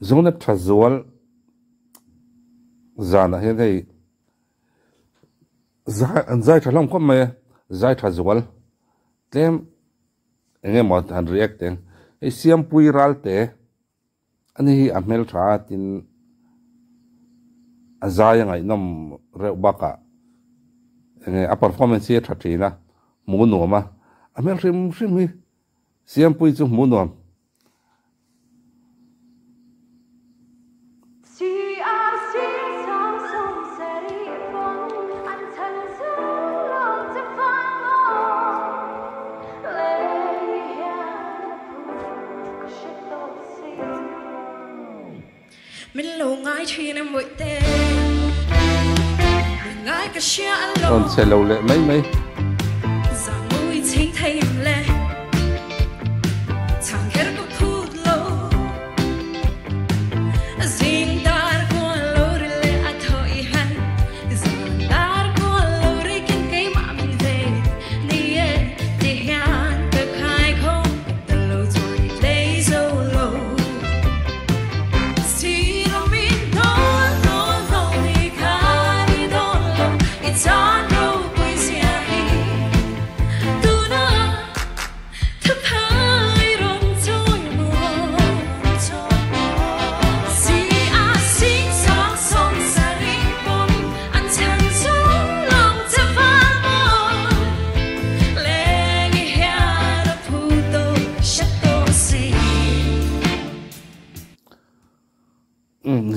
Zonet tha zual zanah hian hei zai an zai tha hlawm khawp mai a, zai tha zual tlem eng emaw han react eng hei Siampui Ralte ani hi a hmeltha a tin a zai a ngaihnawm reuh bakah enge a performance hi a tha thin a hmuh nuam a, a hmel hrim hrim hi Siampui chu hmuh nuam. Rawn che lo leh mai mai.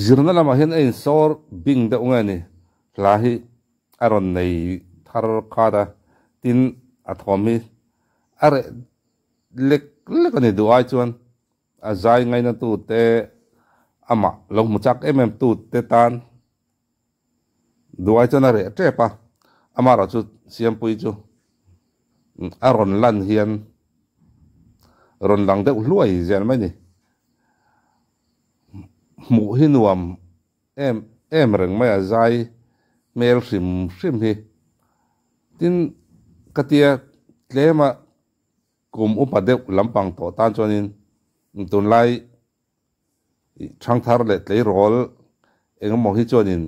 Zirna lamah hian a insawr bing deuh nge ni hla hi a rawn nei thar khat a, tin a thawm hi a reh lek lek a ni duh ai chuan a zai ngaina tute amah lo hmu chak em em tute tan Duai chuan a reh tep a, amaherawh chu Siampui chu a rawn lan hian rawn lang deuh hluai zel mai ni. Hmuh hi nuam em em reng mai a, zai hmel hrim hrim hi. Tin, ka tia tlema kum upa deuh lampang tawh tan chuanin tunlai Thangthar leh tleirawl eng emaw hi chuanin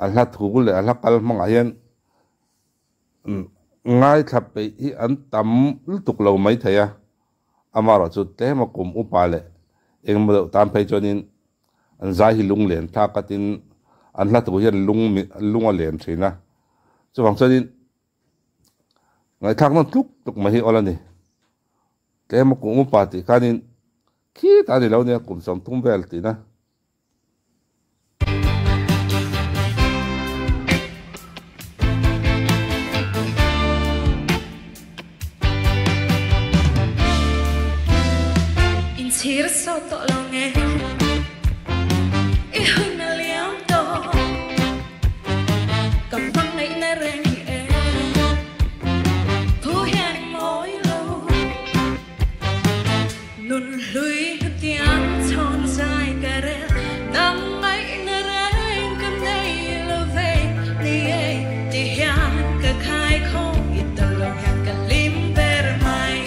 a hla thu leh a hla kal hmangah hian ngaithla peih hi an tam lutuk lo mai thei a, amaherawh chu tlema kum upa leh eng emaw deuh tan phei chuanin an zai hi lung len thlak a tin an hla thu hian lung lung a len thin a, chuvang chuanin ngaihthlak nawn tluk tluk mai hi awl a ni. Tlem a kum upa tih khanin khitah a ni lo nia kum 30 vel tihna. Inchhir sawt tawh lo nge i hun a liam tawh ka hmangaihna reng hi e thu hian mawi lo nun hlui hetiang chhawn zai ka rel nang ngaihna reng ka nei lo ve ni e ti hian ka khai khawm i tel lo hian ka hlim ber mai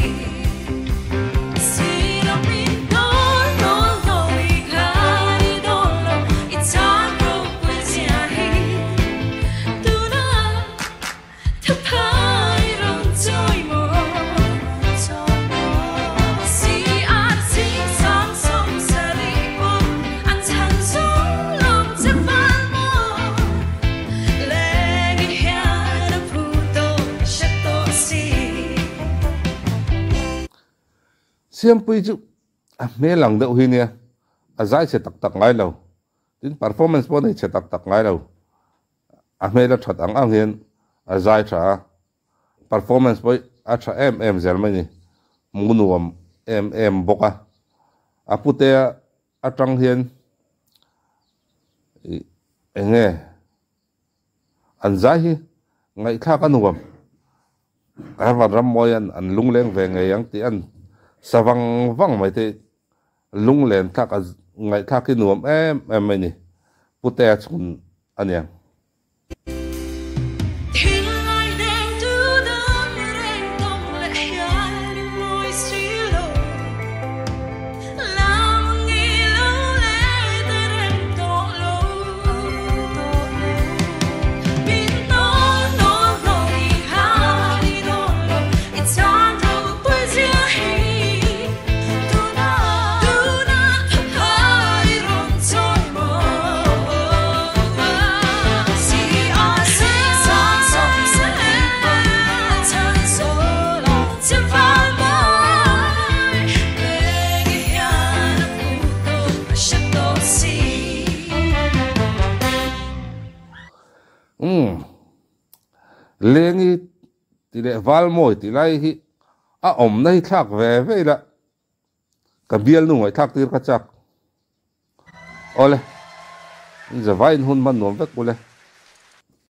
si lo min dawn dawn lo i khan i dawn lo i chang ropui zia hi tuna Siampui chu a hmel ang deuh hi nia, a zai chhe tak tak ngai lo, tin performance pawh a nei chhe tak tak ngai lo. A hmel a that ang ang hian a zai tha a, performance pawh a tha em em zel mai ni, hmuh nuam em em bawk a. A putea atang hian ih eng nge an zai hi ngaihthlak a nuam, Harvard Rammawi an an lungleng ve ngei ang tih an sa vang vang mai te lunglen thlak a ngaihthlak hi nuam em em mai ni. Putea chhun a niang. Lengi tih leh Valmawi tih lai hi a awmna hi thlak ve ve ila ka bialnu ngaihthlak tir ka chak. Awle, in zavaiin hun hman nuam vek ule.